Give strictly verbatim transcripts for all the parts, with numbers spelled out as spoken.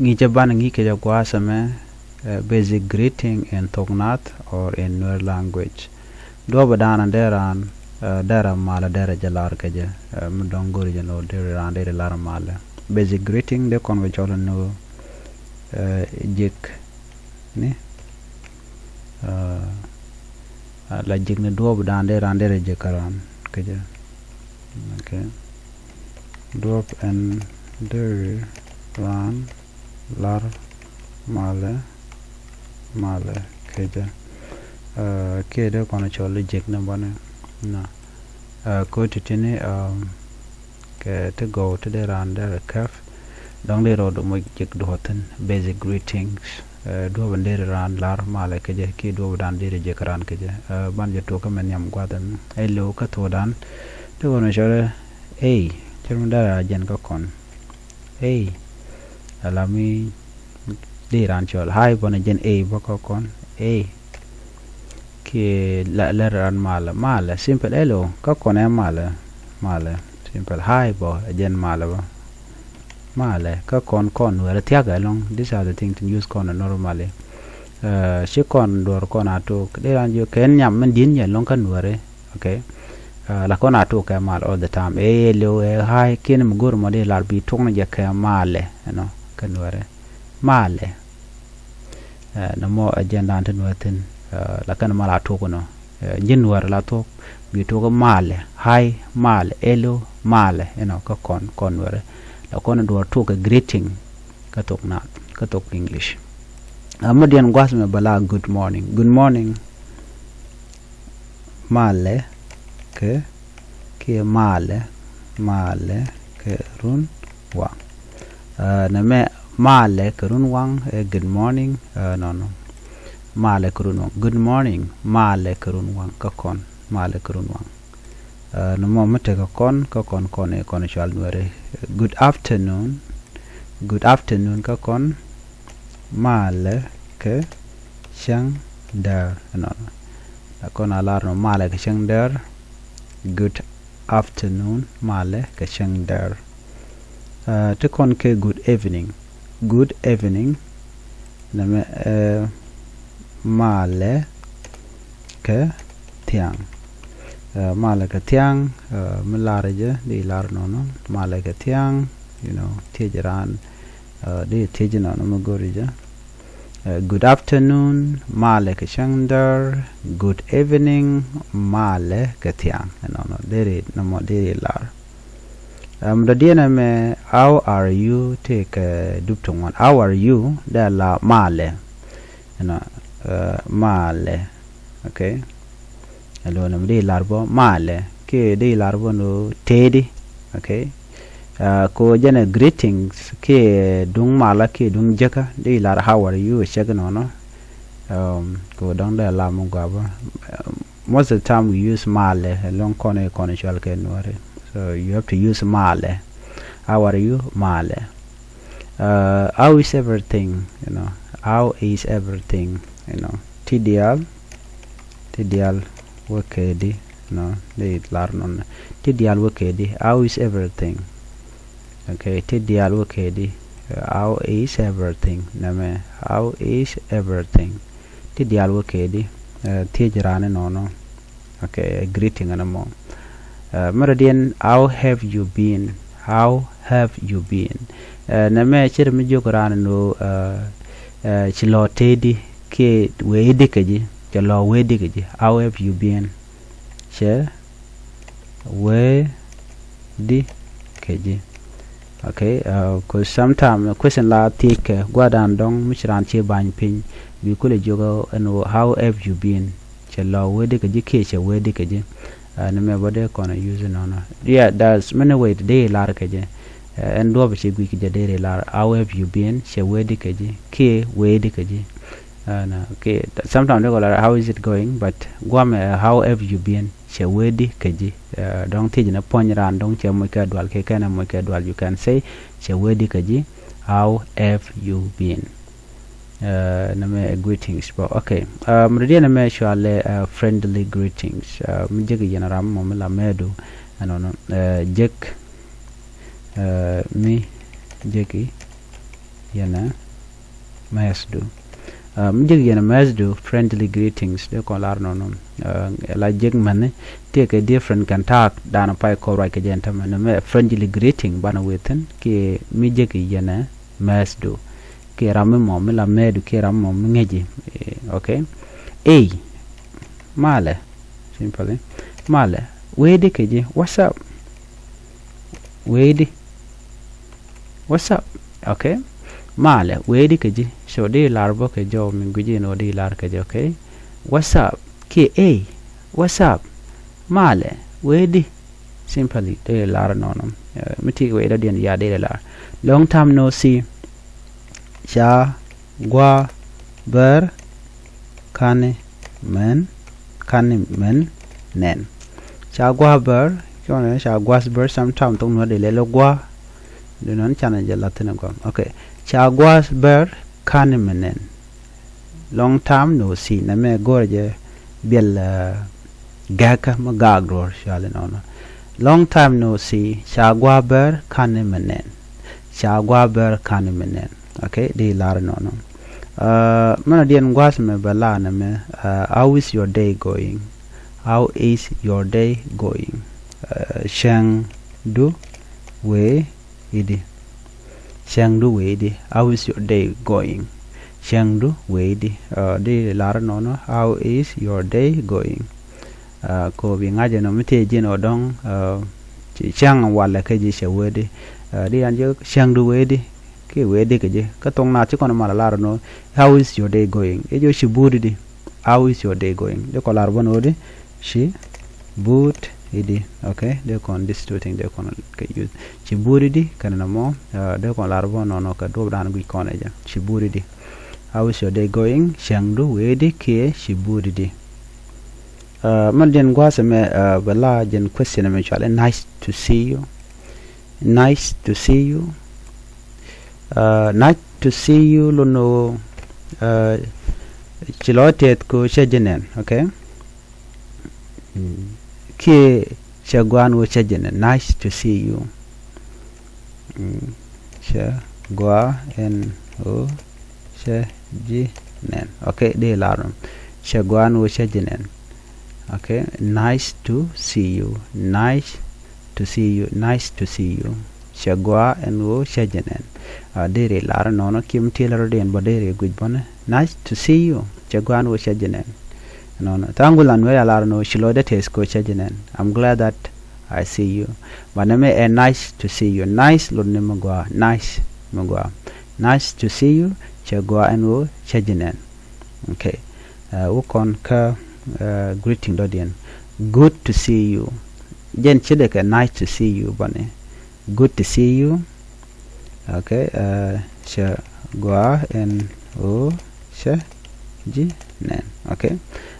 Ŋi̱i̱cä banɛ ŋi̱i̱c kɛ jɛ gua̱a̱th ɛmɛ, eh, basic greeting in Thok Naath or in Nuer language. Duɔ̱ɔ̱p ɛ da̱a̱n dee raan, eh, derɛ malɛ derɛ jɛ lar kɛ jɛ, eh, mi dɔ̱ŋ go̱ri jɛ ni ɣöö dee raan dee lar malɛ. Basic greeting dee kɔn kɛ cɔl ni ɣöö, eh, jek ni, eh, la jek ni duɔ̱ɔ̱p ɛ da̱a̱n dee raan derɛ jek kä raan kɛ jɛ. Okay. Duɔ̱ɔ̱p ɛn deri raan lar malɛ, malɛ kecä. Ɛ, kiɛ dee kɔn cɔl i̱ jek ni bäni na. Ɛ, ko̱ ti̱ti̱ni, ɛ, kɛ ti gɔw ti dee raan derɛ kɛp. Dɔ̱ŋ dee rɔɔdu moc jek duɔ̱ɔ̱thin, basic greetings. Ɛ, duɔ̱ɔ̱p in deri raan lar malɛ kecä kiɛ duɔ̱ɔ̱p dan deri jek raan kecä. Ɛ, ban jɛ tuɔk kä mɛ nhiam gua̱th ɛn. Ɛ, liw kä thuɔ̱ɔ̱dan. Ti kɔn cɔl i̱, ey, cɛ mi dara jɛn kä kɔn. Ey, ala mi di ran cɔl. Hi bɔnɛ jɛn ey bä kä kɔn. Ey. Kiɛ la, lɛ ran malɛ. Malɛ, simple, hello. Kä kɔn ɛ malɛ. Malɛ. Simple. Hi bɔ, ɛ jɛn malɛ bä. Malɛ. Kä kɔn, kɔn, wɛrɛ thiak ɛlɔŋ. These are the things in use kɔn normally. Ɛ, ci kɔn duɔr kɔn a tok. Di ran jiök kɛ nhiam min di̱n yɛ lɔŋ kä nuɔri. Okay. Ɛ, la kɔn a tok kɛ mal all the time. Ɛ, ɛ, liw, ɛ, hi, kiɛn mi go̱r mɔ di lar bi tok ni jɛ kɛ malɛ, you know, kä nuɔri. Malɛ. Ɛ, nɔmɔ ɛ jɛn dan ti nuɔri thin. Ɛ, la kɛn mal a tok nɔ. Ɛ, ji̱n nuɔri la tok. Bi tok malɛ. Hi, malɛ. Ɛ, liw, malɛ. You know, kä kɔn, kɔn nuɔri. La kɔn duɔr tok kɛ greeting. Kä thok Naath, kä thok English. Ɛ, mɔ diɛn gua̱th mɛ bɛ la good morning. Good morning. Malɛ kɛ, kiɛ malɛ, malɛ kɛ run waŋ. Ɛ, nɛmɛ malɛ kɛ run waŋ, ɛ, good morning, ɛ, nɔnɔ. Malɛ kɛ run waŋ. Good morning, malɛ kɛ run waŋ, kä kɔn, malɛ kɛ run waŋ. Ɛ, nɔmɔ mi tekɛ kɔn, kä kɔn, kɔn, ɛ, kɔn cual nuɛri. Good afternoon, good afternoon, kä kɔn, malɛ kɛ cäŋ däär, nɔnɔ. Ɛ, kɔn a lar nɔ malɛ kɛ cäŋ däär. Good afternoon, malɛ kɛ cäŋ däär. Ɛ, ti kɔn kɛ good evening. Good evening. Nɛmɛ, ɛ, malɛ kɛ thiaŋ. Ɛ, malɛ kɛ thiaŋ, ɛ, mi lar jɛ, di lar nɔnɔ. Malɛ kɛ thiaŋ, you know, thiec ran, ɛ, di thiec nɔnɔ mi go̱ri jɛ. Ɛ, good afternoon, malɛ kɛ cäŋ däär. Good evening, malɛ kɛ thiaŋ. Ɛ, nɔnɔ, deri, nɔmɔ, deri lar. Ɛm, dɔ̱diɛn ɛmɛ, how are you, tëëkɛ dup ti ŋuan. How are you, dee la malɛ. You know, ɛ, malɛ. Okay. Ɛ, lo̱n ɛmɛ dee lar bä malɛ. Kiɛ dee lar bä nɔ tëëdi. Okay. Ɛ, ko jɛn ɛ greetings, kiɛ duŋ malä, kiɛ duŋ jäkä, dee lar how are you, cɛ kɛ nɔnɔ. Ɛm, ko dɔ̱ŋ dee la mi gɔaa bä. Ɛm, most of the time we use malɛ, ɛlɔ̱ŋ kɔn ɛ kɔn cual kɛ nuɔri. So you have to use malɛ. How are you? Malɛ. Uh, how is everything? You know, how is everything? You know, ti diaal, ti diaal wä kɛ di, you know, di lar nɔn. Ti diaal wä kɛ di, how is everything? Okay, ti diaal wä kɛ di, uh, how is everything? Nɛmɛ, how is everything? Ti diaal wä kɛ di, ɛ, thiec raan inɔnɔ. Okay, greeting ɛn ɛmɔ. Ɛ, mɛ dɔ̱diɛn, how have you been? How have you been? Ɛ, nɛmɛ ce̱t mi jiök raan inɔ, ɛ, ɛ, ci lɔ tëëdi kiɛ wee di kɛ ji̱, cɛ lɔ wee di kɛ ji̱. How have you been? Cɛ wee di kɛ ji̱. Okay, uh, 'cause sometimes question la thiec kɛ gua̱dan dɔ̱ŋ mi ci raan ci ba̱ny piny, bi kulɛ jiök ɛn ɣöö, how have you been? Cɛ lɔ wee di kɛ ji̱ kiɛ cɛ wee di kɛ ji̱. Uh, ni mɛ bä dee kɔn use nɔnɔ. Yeah, there's many way ti dee lar kɛ jɛ. Uh, ɛn duɔp ci guic kɛ jɛ dee lar, how have you been? Cɛ wee di kɛ ji̱ kiɛ wee di kɛ ji̱. Uh, na, okay, sometimes dee kɔ lar, how is it going? But guamɛ, uh, how have you been? Cɛ wee di kɛ ji̱. Uh, dɔ̱ŋ thiec ni puɔ̱ny raan dɔ̱ŋ cɛ moc kɛ dual kiɛ kɛn ɛ moc kɛ dual, you can say, cɛ wee di kɛ ji̱, how have you been? Uh, nɛmɛ ɛ greetings bä. Okay. Uh, mɛ dɔ̱diɛn nɛmɛ cualɛ, uh, friendly greetings. Uh, mi jek yɛn ram mɔ mi la mɛɛdu ɛnɔnɔ. Uh, jek, uh, mi jek i̱ yɛnɛ mɛsdu. Mi jek yɛnɛ mɛsdu, friendly greetings, dee kɔn lar nɔnɔ. La jek mɛni tëëkɛ different kɛn ta̱a̱k danɔ pay kɔn ruac kɛ jɛ ɛn tämɛ, nɛmɛ friendly greeting banɛ wee thi̱n kiɛ mi jek yɛnɛ mɛsdu kiɛ ram mi mɔ mi la mɛɛdu kiɛ ram mi mɔ mi ŋäci. Okay. Ey, malɛ. Simply, malɛ. Weedi kɛ ji̱, what's up? Weedi, what's up? Okay. Malɛ, weedi kɛ ji̱. So di lar bä kɛ jɔw mi gui̱ci ni wä di lar kɛ ji̱, okay? What's up? Kiɛ ey, what's up? Malɛ, weedi. Simply, di lar nɔnɔ. Mi ti wee dɔ̱diɛn ya di lar. Long time no see. Ca gua̱a̱ bär kani mɛn, kani mɛn nɛn. Ca gua̱a̱ bär, cɔnɛ ca gua̱a̱s bär, sometime thok nuɔ̱t ilɛl gua̱a̱. Di nɔn canɛ jɛ la̱thin ɛ gɔm. Okay. Ca gua̱a̱s bär kani mɛn nɛn. Long time no see, nɛmɛ go̱rɛ jɛ biɛl gɛkä mi gaak duɔ̱ɔ̱r cuali nɔnɔ. Long time no see, ca gua̱a̱ bär kani mɛn nɛn. Ca gua̱a̱ bär kani mɛn nɛn. Okay, di lar nɔnɔ. Mɛnɔ diɛn gua̱a̱s mɛ bɛ la nɛmɛ, how is your day going? How is your day going? Cäŋdu wee idi. Cäŋdu wee idi. How is your day going? Cäŋdu wee idi. Di lar nɔnɔ, how is your day going? Ko bi ŋa̱cä nɔ mi tëë ji̱n ɔ dɔ̱ŋ ci cäŋ walɛ kä ji̱ cɛ wee di. Di yan ji̱ cäŋdu wee di kiɛ wee di kɛ ji̱ kä thok naath ci kɔn mal lar nɔ, how is your day going? I̱ ji̱ ci buut idi. How is your day going? Di kɔn lar bä nɔ di ci buut idi. Okay, dee kɔn these two things dee kɔn kɛ use. Ci buut idi kɛn nɔmɔ dee kɔn lar bä nɔnɔ kɛ duɔ̱p dan guic kɔn ɛ jɛ. Ci buut idi. How is your day going? Cäŋdu wee di kiɛ ci buut idi. Mɛn jɛn gua̱a̱th ɛmɛ bɛ la jɛn question ɛmɛ cuali nice to see you. Nice to see you. Nice to see you lo̱n ɣöö ci lɔ tɛth kɛ ɣöö cä ji̱ nɛn. Okay. Kiɛ cɛ gua̱a̱n ɣöö cä ji̱ nɛn. Nice to see you. Cɛ gua̱a̱ ɛn ɣöö cä ji̱ nɛn. Okay, di lar nɔ. Cɛ gua̱a̱n ɣöö cä ji̱ nɛn. Okay, nice to see you. Nice to see you. Nice to see you. Cɛ gua̱a̱ ɛn ɣöö cä ji̱ nɛn. Deri lar nɔnɔ kiɛ mi ti lar rɔ diɛn bä deri guic bä nɛ. Nice to see you. Cɛ gua̱a̱n ɣöö cä ji̱ nɛn. Nɔnɔ tha̱a̱ŋ gui̱ lan wee a lar nɔ ci lɔcdä tɛth kɛ ɣöö cä ji̱ nɛn. I'm glad that I see you. Banɛ mi ɛ nice to see you. Nice lot ni mi gɔaa. Nice mi gɔaa. Nice to see you. Cɛ gɔaa ɛn ɣöö cä ji̱ nɛn. Okay. Wä kɔn kä greeting dɔ̱diɛn. Good to see you. Jɛn ci dee kɛ nice to see you bani. Good to see you. Okay. Cɛ gɔaa ɛn ɣöö cä ji̱ nɛn. Okay.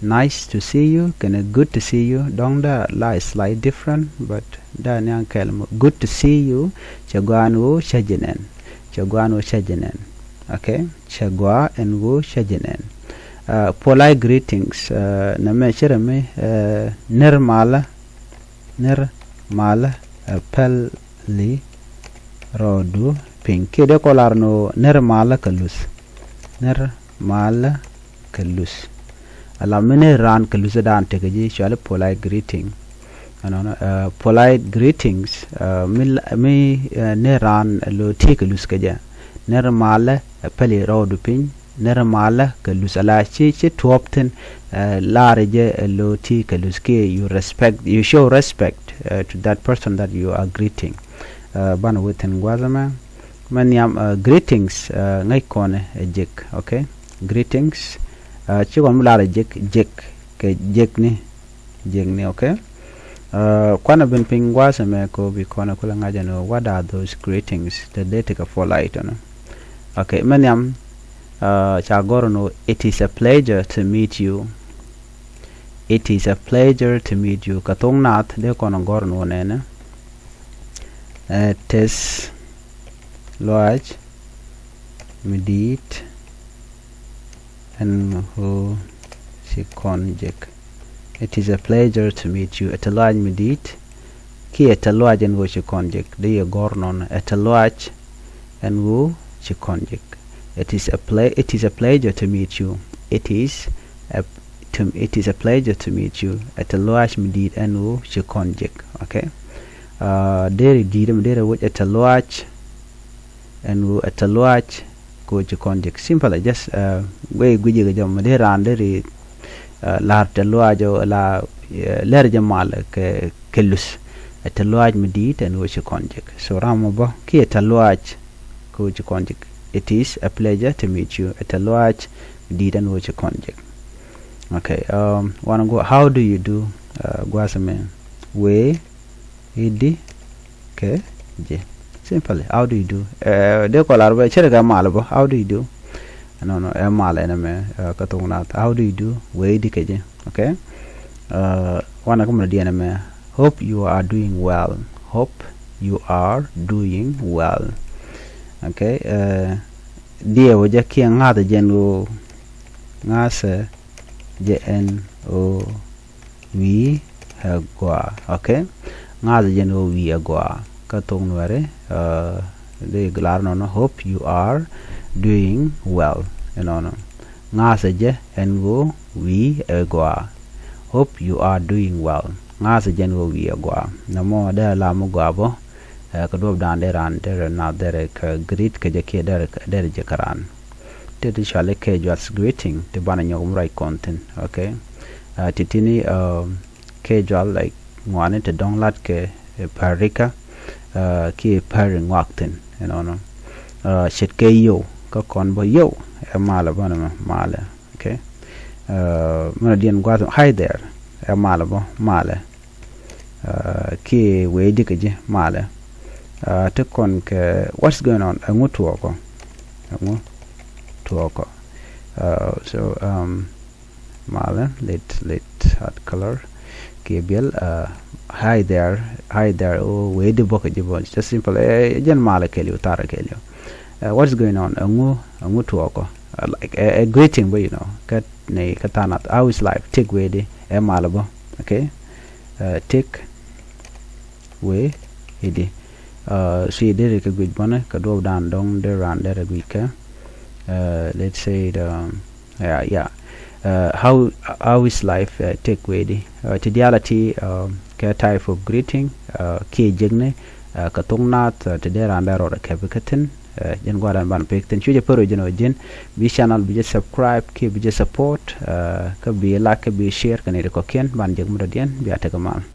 Nice to see you kɛnɛ good to see you. Dɔ̱ŋ da la is slight different, but da ni aŋ kɛl mɔ. Good to see you. Cɛ gɔaa ɛn ɣöö cä ji̱ nɛn. Cɛ gɔaa ɛn ɣöö cä ji̱ nɛn. Okay. Cɛ gɔaa ɛn ɣöö cä ji̱ nɛn. Polite greetings. Nɛmɛ cɛ rɛ mi ner malä. Ner malä ɛ pɛli rɔɔdu piny. Kiɛ dee kɔ lar ni ɣöö ner malä kɛ luth. Ner malä kɛ luth. Ala mi ner raan kɛ luth dan tekɛ ji̱ cuali polite greeting. Ɛnɔnɔ polite greetings mi ner raan lo ti kɛ luth kɛ jɛ. Ner malä ɛ pɛli rɔɔdu piny. Ner malä kɛ luth ala ci ci tuɔɔp thi̱n. Lar jɛ ɛ lo ti kɛ luth kiɛ you respect, you show respect to that person that you are greeting. Banɛ wee thi̱n gua̱a̱th ɛmɛ. Mɛ nhiam greetings ŋäc kɔnɛ ɛ jek. Okay. Greetings. Ci kɔn mi lar ɛ jek, jek kɛ jek ni. Jek ni. Okay. Kuanɛ ben piny gua̱a̱th ɛmɛ kɛ ɣöö bi kɔnɛ kulɛ ŋa̱c ɛn ɣöö what are those greetings? Te dee tekɛ polite ɛnɔ. Okay. Mɛ nhiam ca gɔr ɛn ɣöö it is a pleasure to meet you. It is a pleasure to meet you. Kɛ thok naath dee kɔn gɔr ɛn ɣöö nɛnɛ. Ɛ tɛth lɔaac mi di̱i̱t ɛn ɣöö ci kɔn jek. It is a pleasure to meet you. Ɛ tɛth lɔaac mi di̱i̱t kiɛ ɛ tɛth lɔaac ɛn ɣöö ci kɔn jek. Dee yɛ gɔr nɔnɔ ɛ tɛth lɔaac ɛn ɣöö ci kɔn jek. It is a ple it is a pleasure to meet you. It is a to it is a pleasure to meet you. Ɛ tɛ̈th lɔaac mi di̱i̱t ɛn ɣöö ci kɔn jek. Okay. Deri di̱i̱t mi deri wec ɛ tɛ̈th lɔaac ɛn ɣöö ɛ tɛ̈th lɔaac kɛ ɣöö ci kɔn jek. Simple, just wee guic kɛ jɔm mi deri raan deri la̱r tɛ̈th lɔaac ɔ la lɛr jɛ mal kɛ kɛ luth. Ɛ tɛ̈th lɔaac mi di̱i̱t ɛn ɣöö ci kɔn jek. So ram mɔ bä kiɛ tɛ̈th lɔaac kɛ ɣöö ci kɔn jek. It is a pleasure to meet you. Ɛ tɛ̈th lɔaac mi di̱i̱t ɛn ɣöö ci kɔn jek. Okay. Wanɛ guɔ, how do you do? Gua̱a̱th ɛmɛ, wee i̱di kɛ ji̱. Simply, how do you do? Dee kɔ lar bä ce̱tkɛ mal bä, how do you do? Nɔnɔ ɛ mal ɛn ɛmɛ kä thok nath. How do you do? Wee i̱di kɛ ji̱. Okay. Wanɛ kä mɔnɔ diɛn ɛmɛ, hope you are doing well. Hope you are doing well. Okay. Diɛ wä jɛ kiɛ ŋa̱thɛ jɛn ɣöö ŋa̱thɛ jɛ ɛn ɣöö wi̱i̱ ɛ gɔaa. Okay. Ŋa̱thɛ jɛn ɣöö wi̱i̱ ɛ gɔaa kä thok Nuɛri. Dee lar nɔnɔ, hope you are doing well. Inɔnɔ ŋa̱thɛ jɛ ɛn ɣöö wi̱i̱ ɛ gɔaa. Hope you are doing well. Ŋa̱thɛ jɛn ɣöö wi̱i̱ ɛ gɔaa. Nɛmɔ dee lam mi gɔaa bä. Kɛ duɔ̱ɔ̱pdan dee raan derɛ nath derɛ kɛ greet kɛ jɛ kiɛ derɛ jɛ kä raan. Ti ti cɔali casual greeting ti banɛ nyɔk mi ruac kɔn thi̱n. Okay. Ti tini casual, like, ŋuani ti dɔ̱ŋ lat kɛ parikä kiɛ pari ŋuak thi̱n. Inɔnɔ ce̱tkɛ yio̱w kä kɔn bä yio̱w ɛ malɛ bä nɛmɛ malɛ. Okay. Mɛnɔ diɛn gua̱a̱th, hi there, ɛ malɛ bä malɛ. Kiɛ wee i̱di kɛ ji̱ malɛ. Ti kɔn kɛ what's going on, ɛŋu tuɔɔkɔ? Ɛŋu tuɔɔkɔ? So malɛ, let let add color kiɛ biɛl. Hi there, hi there, o wee i̱di bä kɛ ji̱ bä. Just simple, ɛ jɛn malɛ kɛɛliw, tharɛ kɛɛliw. What's going on? Ɛŋu ɛŋu tuɔɔkɔ? Like a greeting bä, you know, kä ni kä tha̱a̱ŋ nath, how is life? Tëk wee i̱di, ɛ malɛ bä. Okay. Tëk wee i̱di. So deri kɛ guic bänɛ kɛ duɔ̱ɔ̱pdan dɔ̱ŋ deri raan derɛ guic kɛ. Let's say the, yeah, yeah. How how is life? Tëk wee i̱di. Ti diaal a ti kɛ type of greeting kiɛ jekni kɛ thok nath ti dee raan dee rɔɔdɛ kɛpi kä thi̱n. Jɛn gua̱a̱th dan ban pek thi̱n, cucɛ pär wee jɛn ɔ ji̱n. Bi channel bi jɛ subscribe kiɛ bi jɛ support kä bi like kä bi share kɛ ni ri kɔ̱kiɛn. Ban jek mi dɔ̱diɛn, bia tekɛ mal.